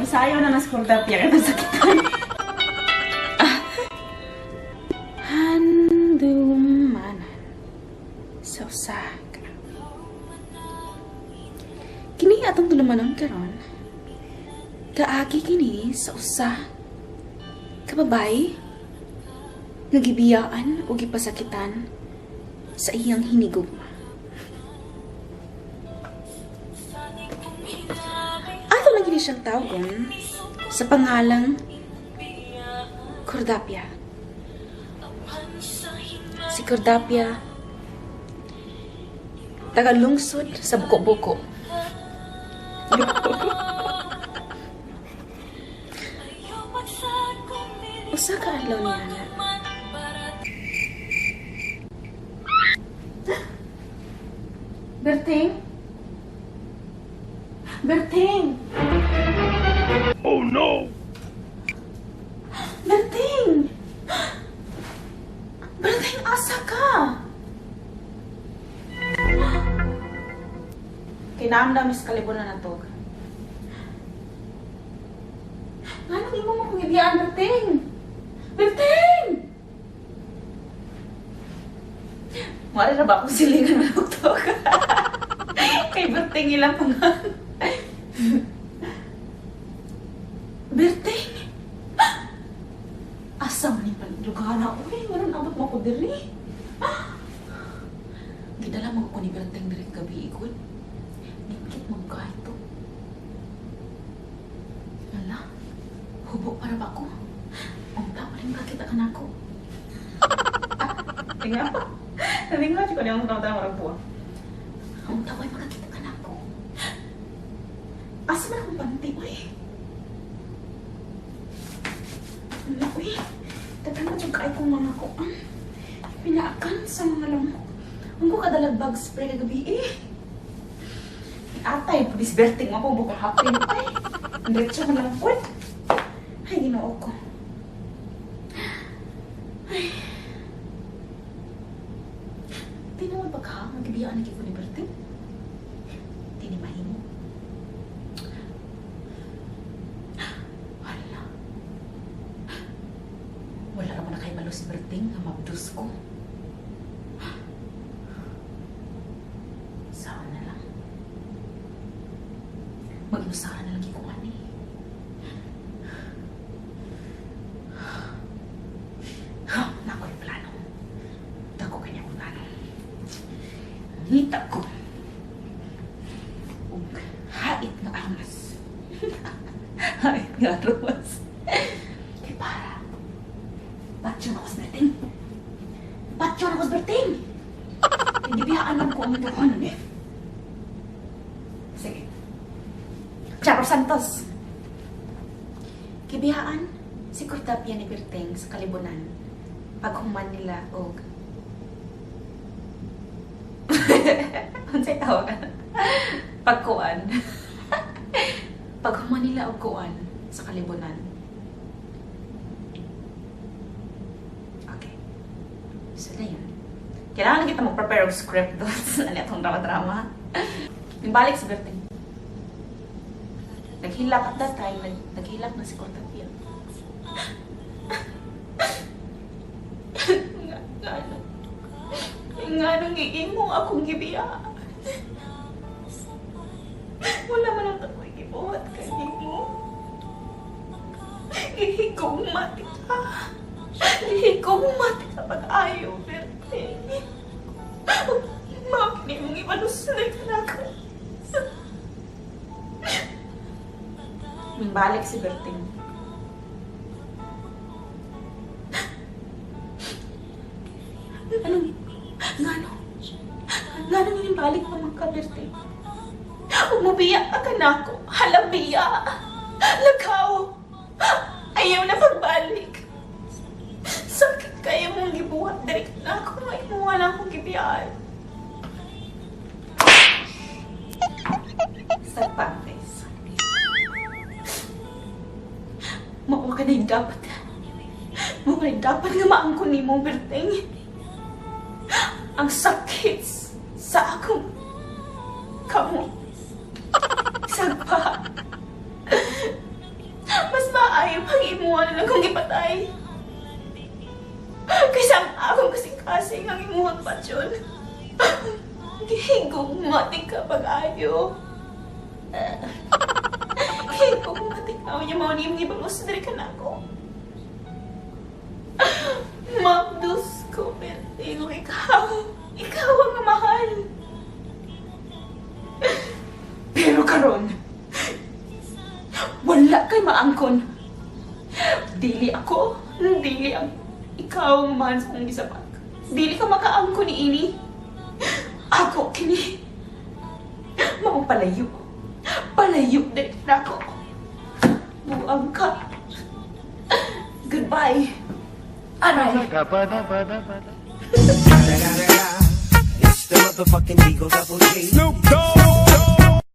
Sayo na nas Cordapia kay sakitan. Handumanan sa usa ka. Kini atong tulumanon karon. Kaagi kini sa usa ka babae nga gibiyaan o gipasakitan sa iyang hinigugma. Ato lang kini siyang tawgon sa pangalang Cordapia. Si Cordapia, taga-lungsod sa Buko-Buko. Usa ka adlaw niya na. Berting? Berting! Oh no! Berting! Berting, asa ka? Kinaamdam is kalibon na natog. Ngano di mo makangibiyaan, Berting? Berting! Mara na ba akong silingan na nagtog? Kay Berting ilang pangan. Berting! Asa man yung lugar na? Uy, nganon abot mo ko diri. Gidala mo ko ni Berting diri gabi ikon. Nikit mo kahit to. Lala, hubo para ba ko? Unta pa rin bakit ka na ako? Tingnan pa. Tingnan ko niya ang tama-tama marang buwan. Unta pa makakita ka na ako. Asa man akong panty, uy? Ano, uy? Daghan na dyan kaay kong mga ko. Pinaakan sa mga lamok. Ang ko kadalag bag spray kagabi eh. Atay, pulis berting mo po buko hapin. Ay, diretso ko lang po. Ay, Ginoo ko. Ay. Di naman pagka, magibiyaan na ko ni Berting. Di ni mahimo. Wala. Wala naman na kay malo si Berting nga mabdus ko. Saan na lang? Mag-inusahan na lang ko ani. Ha, nako'y plano. Dako kanya akong plano. Ngita ko. Ug hait nga armas. Hait nga armas. Kay para patyon ako sa Berting. Patyon ako sa Berting. Gibiyaan lang ko ang ituhan eh. Sige. Charo Santos. Gibiyaan si Cordapia ni Berting sa kalibunan paghuman nila og unsay tawag? Pagkuan. Paghuman nila og kuan sa kalibunan. Okay. So na yun. Kailangan na kita mag-prepare og script doon sa ano itong drama-drama. Balik si Berting. Naghilak at that time, naghilak na si Cordapia. Nga, nga, ano? Nga nung giimo akong gibiya. Wala man ang tako'y gibuhat kanimo. Gihigugma ka. Gihigugma ka pag-ayo, Berting. Bakit mong ibaluslay ka na ako? Balik si Berting. Anong, ngano? Ngano nga balik pa man ka, Berting? Umubiya ka na ako. Halabiya. Lakaw. Ayaw na pagbalik. Sakit kayo mong gibuhat. Dali ka na ako. May imuha na akong gibiyaan. Sa pantes. Mao ka na yung dapat. Mao ka na yung dapat nga maangkon ni mo, Berting. Ang sakit sa akong kamot. Sagpa. Maayo pang imuha na lang kong gipatay kaysa ang akong kasing-kasing ang imuhang patyon. Gihigugma tika pag-ayo. Higugma tika. Niya mao ni imong ibalos diri kanako. Mabdus ko, pero ikaw, ikaw ang mahal. Pero karon, wala kay maangkon. Dili ako, dili ang ikaw ang mahal sa akong gisapak. Dili ka makaangkon ni ini. Ako kini. Mao palayo. Palayo diri nako. Buang ka. Goodbye. Aray. It's the motherfucking D-O Double G. Snoop Dogg!